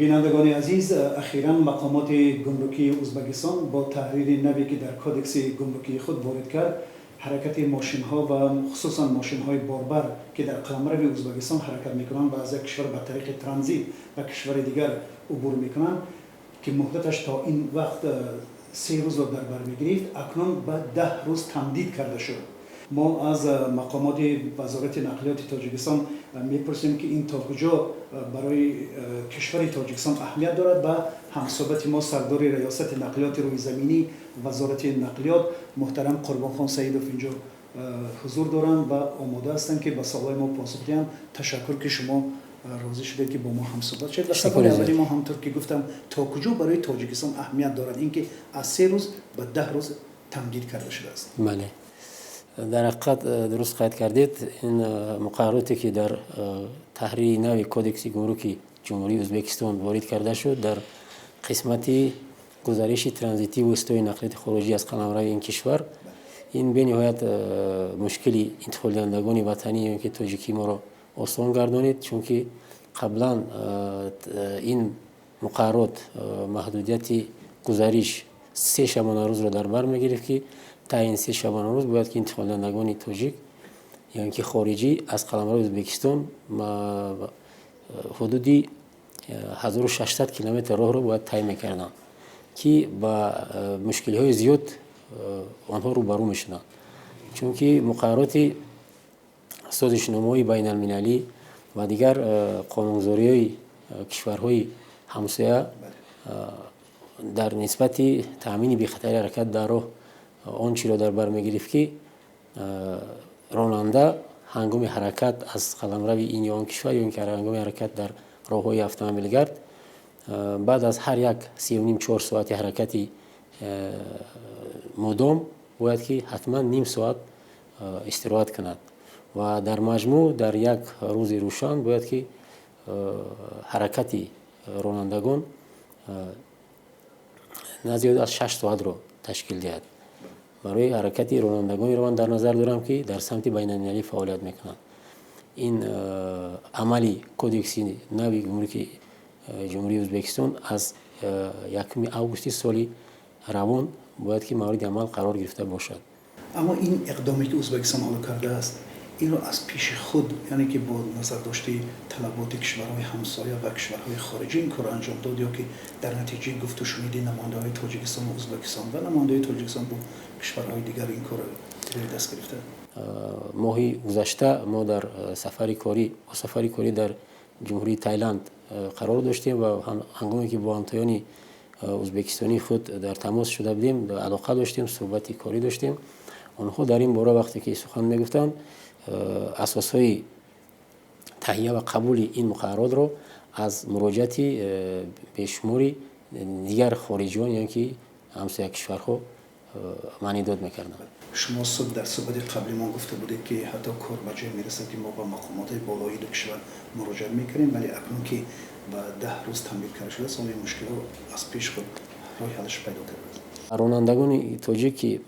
Бинандагони азиз, ахиран мақомоти гумрукии Узбекистон бо таҳрири наве, ки дар кодекси гумрукии худ ворид кард, ҳаракати мошинҳо ва хусусан мошинҳои борбар, ки дар қаламрави Узбекистон ҳаракат мекунанд ва аз як кишвар ба тариқи транзит ба кишвари дигар убур мекунанд, ки муҳлаташ то ин вақт 3 рӯзро дар бар мегирифт, акнун ба 10 рӯз тамдид карда шуд. Мо аз мақомоти Вазорати нақлиёти Тоҷикистон мепурсем, ки ин то куҷо барои кишвари Тоҷикистон аҳамият дорад, ва ҳамсӯҳбати мо сардори Раёсати нақлиёти рӯизаминӣ Вазорати нақлиёт муҳтарам Қурбонхон Саидов инҷо ҳузур доранд ва омода ҳастанд, ки ба суолҳои мо посух диҳанд. Ташаккур, ки шумо розӣ шудед, ки бо мо ҳамсӯҳбат шавед. Ва саволи аввали мо, ҳамтур ки гуфтам, то куҷо барои Тоҷикистон аҳамият дорад ин ки аз 3 рӯз ба 10 рӯз тамдид карда шудааст? Бале, дар ҳақиқат дуруст қайд кардед. Ин муқаррароте, ки дар таҳрири нави кодекси гумруки Ҷумҳурии Ӯзбекистон ворид карда шуд дар қисмати гузариши транзитии воситаҳои нақлиёти хориҷӣ аз қаламрави ин кишвар, ин бениҳоят мушкили интиқолдиҳандагони ватанӣ ё ки тоҷикии моро осон гардонид, чунки қаблан ин муқаррарот маҳдудияти гузариш 3 шабонарӯзро дар бар мегирифт, ки таи ин 3 шабонарӯз бояд ки интиқолдиҳандагони тоҷик ё ин ки хориҷӣ аз қаламрави Ӯзбекистон ҳудуди 1600 километр роҳро бояд тай мекарданд, ки ба мушкилиҳои зиёд онҳо рӯбарӯ мешуданд, чунки муқаррароти созишномаҳои байналмилалӣ ва дигар қонунгузориҳои кишварҳои ҳамсоя дар нисбати таъмини бехатари ҳаракат дар роҳ он чиро дар бар мегирифт, ки ронанда ҳангоми ҳаракат аз қаламрави ин ё он кишвар ё ин ки ҳангоми ҳаракат дар роҳҳои автомобилгард баъд аз ҳар як 3,5, 4 соати ҳаракати мудом бояд ки ҳатман ним соат истироҳат кунад ва дар маҷмӯъ дар як рӯзи рӯшан бояд ки ҳаракати ронандагон на зиёд аз 6 соатро ташкил диҳад. Барои ҳаракати ронандагонеро ман дар назар дорам, ки дар самти байналмилалӣ фаъолият мекунанд. Ин амали кодекси нави гумруки Ҷумҳурии Ӯзбекистон аз 1 августи соли равон бояд ки мавриди амал қарор гирифта бошад. Аммо ин иқдоме, ки Ӯзбекистон ҳоло кардааст, инро аз пеши худ, яъне ки бо назардошти талаботи кишварҳои ҳамсоя ва кишварҳои хориҷӣ ин корро анҷом дод ё ки дар натиҷаи гуфтушуниди намояндаҳои Тоҷикистон ва Ӯзбекистон ва намояндаҳои Тоҷикистон бо кишварҳои дигар ин корро рӯи даст гирифта? Моҳи гузашта мо дар сафари корӣ, бо сафари корӣ дар Ҷумҳурии Тайланд қарор доштем ва ҳангоме ки бо ҳамтоёни ӯзбекистонии худ дар тамос шуда будем, алоқа доштем, суҳбати корӣ доштем, онҳо дар ин бора вақте ки сухан мегуфтанд, асосҳои таҳия ва қабули ин муқарраротро аз муроҷиати бешумори дигар хориҷиён ё ки ҳамсоя кишварҳо маънидод мекарданд. Шумо дар суҳбати қабли мо гуфта будед, ки ҳатто кор ба ҷое мерасад, ки мо ба мақомоти болои ду кишвар муроҷиат мекунем, вале акнун ки ба 10 рӯз тамдид карда шудааст, оё мушкилҳо аз пеши худ роҳи ҳаллаш пайдо кардааст? Ронандагони тоҷик, ки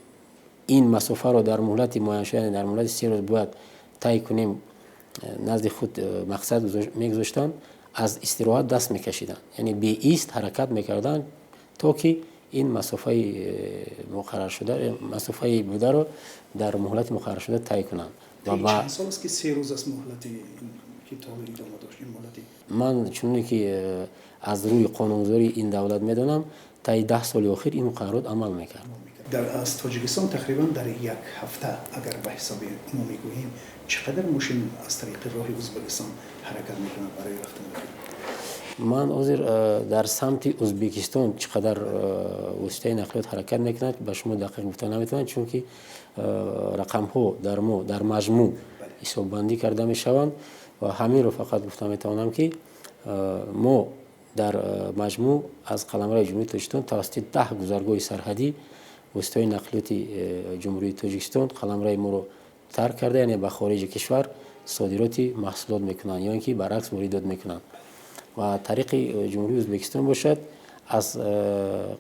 ин масофаро дар муҳлати муайяншуда, дар муҳлати 3 рӯз бояд тай кунем, назди худ мақсад мегузоштанд, аз истироҳат даст мекашиданд, яъне беист ҳаракат мекарданд, то ки ин масофаи муқарраршуда, масофаи бударо дар муҳлати муқарраршуда тай кунанд. Чанд сол аст, ки 3 рӯз аст муҳлати, ки то ҳол идома дошт ин муҳлати? Ман чуноне ки аз рӯи қонунгузории ин давлат медонам, таи 10 соли охир ин муқаррарот амал мекард. Дар аз Тоҷикистон тақрибан дар як ҳафта, агар ба ҳисоби умумӣ гӯем, чӣ қадар мошин аз тариқи роҳи Ӯзбекистон ҳаракат мекунад барои рафтан? Ман ҳозир дар самти Ӯзбекистон чӣ қадар воситаи нақлиёт ҳаракат мекунад, ба шумо дақиқ гуфта наметавонам, чунки рақамҳо дар мо дар маҷмӯъ ҳисоббандӣ карда мешаванд ва ҳаминро фақат гуфта метавонам, ки мо дар маҷмӯъ аз қаламрави Ҷумҳурии Тоҷикистон тавассути 10 гузаргоҳи сарҳадӣ воситаҳои нақлиёти Ҷумҳурии Тоҷикистон қаламрави моро тарк карда, яъне ба хориҷи кишвар содироти маҳсулот мекунанд ё ин ки баръакс воридот мекунанд. Ва тариқи Ҷумҳурии Ӯзбекистон бошад, аз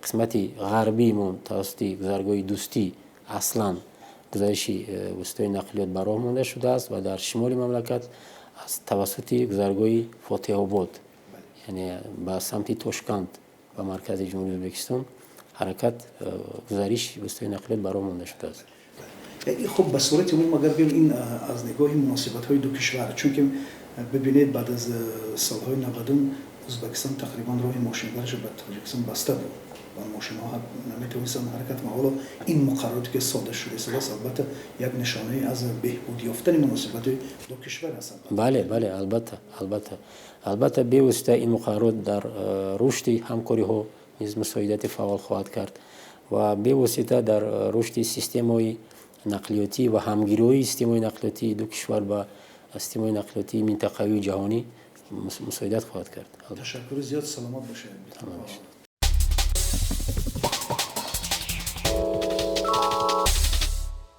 қисмати ғарбии мо тавассути гузаргоҳи Дӯстӣ аслан гузариши воситаҳои нақлиёт ба роҳ монда шудааст ва дар шимоли мамлакат аз тавассути гузаргоҳи Фотеҳобод. Яъне ба самти Тошканд, ба маркази Ҷумҳурии Ӯзбекистон ҳаракат, гузариш воситаи нақлиёт ба роҳ монда шудааст. Хуб, ба сурати умум агар бигӯем, ин аз нигоҳи муносибатҳои ду кишвар, чунки бибинед, баъд аз солҳои 90-ум Ӯзбекистон тақрибан роҳи мошинбарашро ба Тоҷикистон баста буд ва мошинҳо наметавонистанд ҳаракат кунанд. Ҳоло ин муқаррароте ки содир шуда истодааст, албатта, як нишонае аз беҳбуд ёфтани муносибати ду кишвар аст. Бале, албатта, бевосита ин муқаррарот дар рушди ҳамкориҳо низ мусоидати фаъол хоҳад кард ва бевосита дар рушди системаҳои нақлиётӣ ва ҳамгироии системаҳои нақлиётии ду кишвар ба системаҳои нақлиётии минтақавию ҷаҳонӣ мусоидат хоҳад кард. Ташаккури зиёд, саломат бошед. Саломат бошед.